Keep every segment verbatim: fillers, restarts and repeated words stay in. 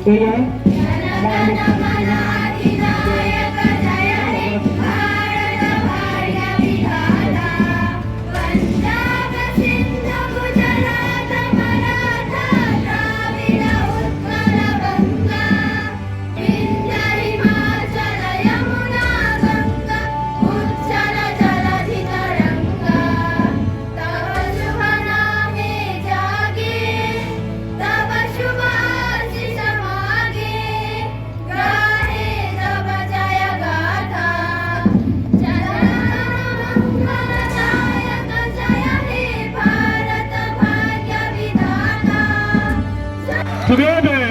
Iya. Jana Gana Mana Adhinayaka Jaya He Bharat Bhagya Vidhata, Punjab Sindhu Gujarat Maratha Dravida Utkala Banga, Vindhya Himachal Yamuna Ganga Ujjwala Jaladhi Taranga, Tava Shubh Name Jage, Tava Shubh Ashish Mage, Gahe Tava Jaya Gatha, Jana Gana Mana Adhinayaka Jaya He Bharat Bhagya Vidhata. Together.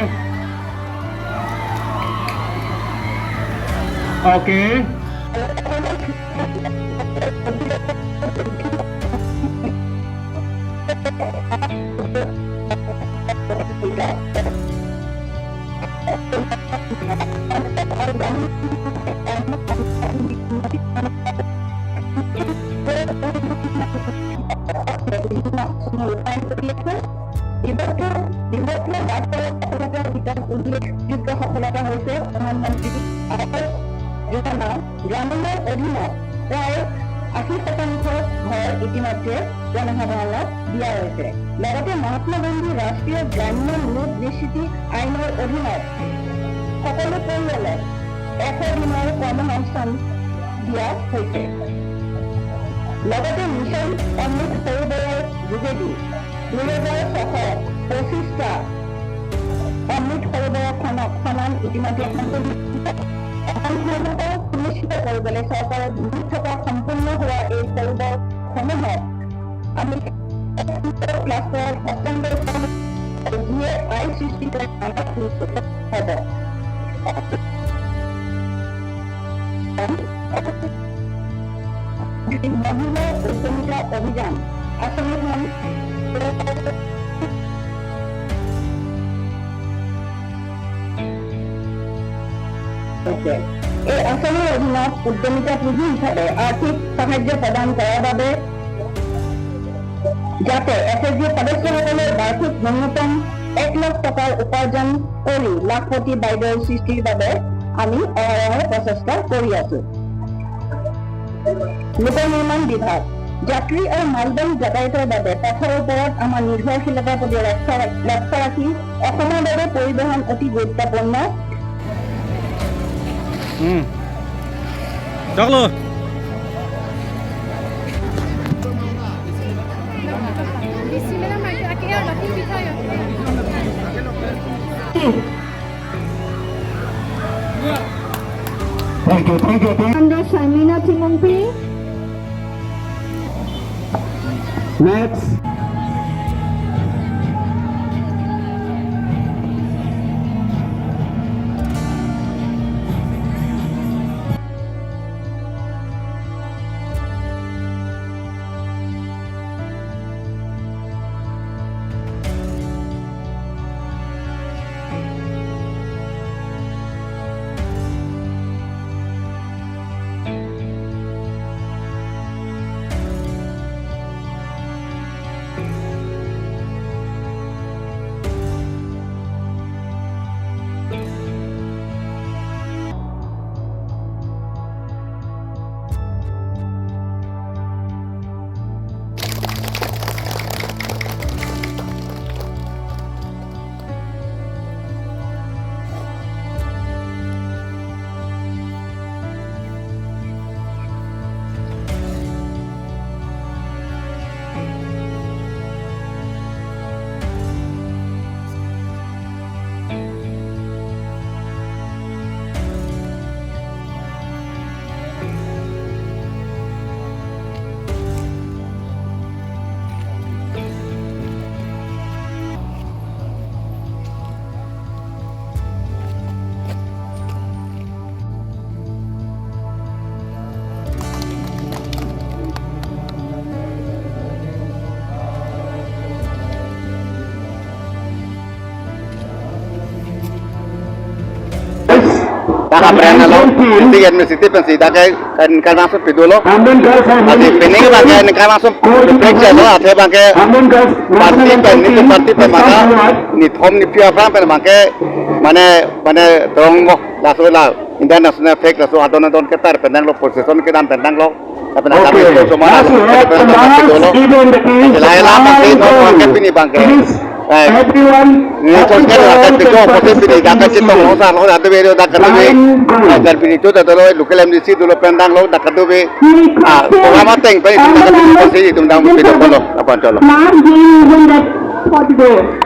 Okay. বিগত, বিগত বাৰ্ষিক সফলতাৰ ভিতৰত উল্লেখযোগ্য সফলতা হৈছে প্ৰধানমন্ত্ৰী আৱাস যোজনা গ্ৰামীণৰ অধীনত প্ৰায় আশী শতাংশ ঘৰ ইতিমধ্যে জনসাধাৰণক দিয়া হৈছে। লগতে মহাত্মা গান্ধী ৰাষ্ট্ৰীয় গ্ৰাম্য লোক নিশ্চিতি আইনৰ অধীনত সকলো পৰিয়ালক এশ দিনৰ কৰ্মসংস্থান দিয়া হৈছে। লগতে মিছন অমৃত সৰোবৰৰ যোগেদি দুহেজাৰ ছশ পঁচিশটা অমৃত সৰোবৰ খনন, খনন ইতিমধ্যে সম্পূৰ্ণ। অসম চৰকাৰে সুনিশ্চিত কৰিবলৈ চৰকাৰে নিৰ্মাণ থকা সম্পূৰ্ণ হোৱা এই সৰোবৰসমূহত আমি ক্লাষ্টাৰ হস্তান্তৰ কৰিম, যিয়ে আয় সৃষ্টি কৰাত আমাক নিশ্চিত হ'ব। মহিলা উদ্যমিতা অভিযান আঁচনিখন হৈছে। এই আঁচনিৰ অধীনত উদ্যমিতা পুঁজি হিচাপে আৰ্থিক সাহায্য প্ৰদান কৰাৰ বাবে যাতে এছ এইচ জি সদস্যসকলে বাৰ্ষিক ন্যূনতম এক লাখ টকাৰ উপাৰ্জন কৰি লাখপতি বাইদেউৰ সৃষ্টিৰ বাবে আমি অহৰহ প্ৰচেষ্টা কৰি আছো। লোক নিৰ্মাণ বিভাগ। যাত্ৰী আৰু মালবাহী যাতায়াতৰ বাবে পথৰ ওপৰত আমাৰ নিৰ্ভৰশীলতাৰ প্ৰতি লক্ষ্য, লক্ষ্য ৰাখি অসমৰ বাবে পৰিবহণ অতি গুৰুত্বপূৰ্ণ। Hmm. Choklo. Thank you, thank you, thank you. Under Shamina Timungpi. Next. Dak aphrang lo, district administrative pensi dak ke kan kan masuk pido lo. Adi pini abang ke kan masuk reflect lo, athe abang ke party pen, nelitum party pen maka nithom niphli aphrang pen abang ke mane mane terong mo, laso la international flag laso adon adon ketar pen nanglo, procession kedam pen nanglo. Tapi nak kami itu semua nak kami itu dulu. Selain lama sih itu orang kan pini abang ke. Eh, ini contoh kan ada tiga opposite pini, dak kachetong lo sa lo, dak video dak kata be. Dak pini itu dak lo local M D C dulu pen nanglo, dak kata be. Ah, orang mateng pini dak kata be sih itu dak video lo, apa contoh lo. Last game in that forty-four.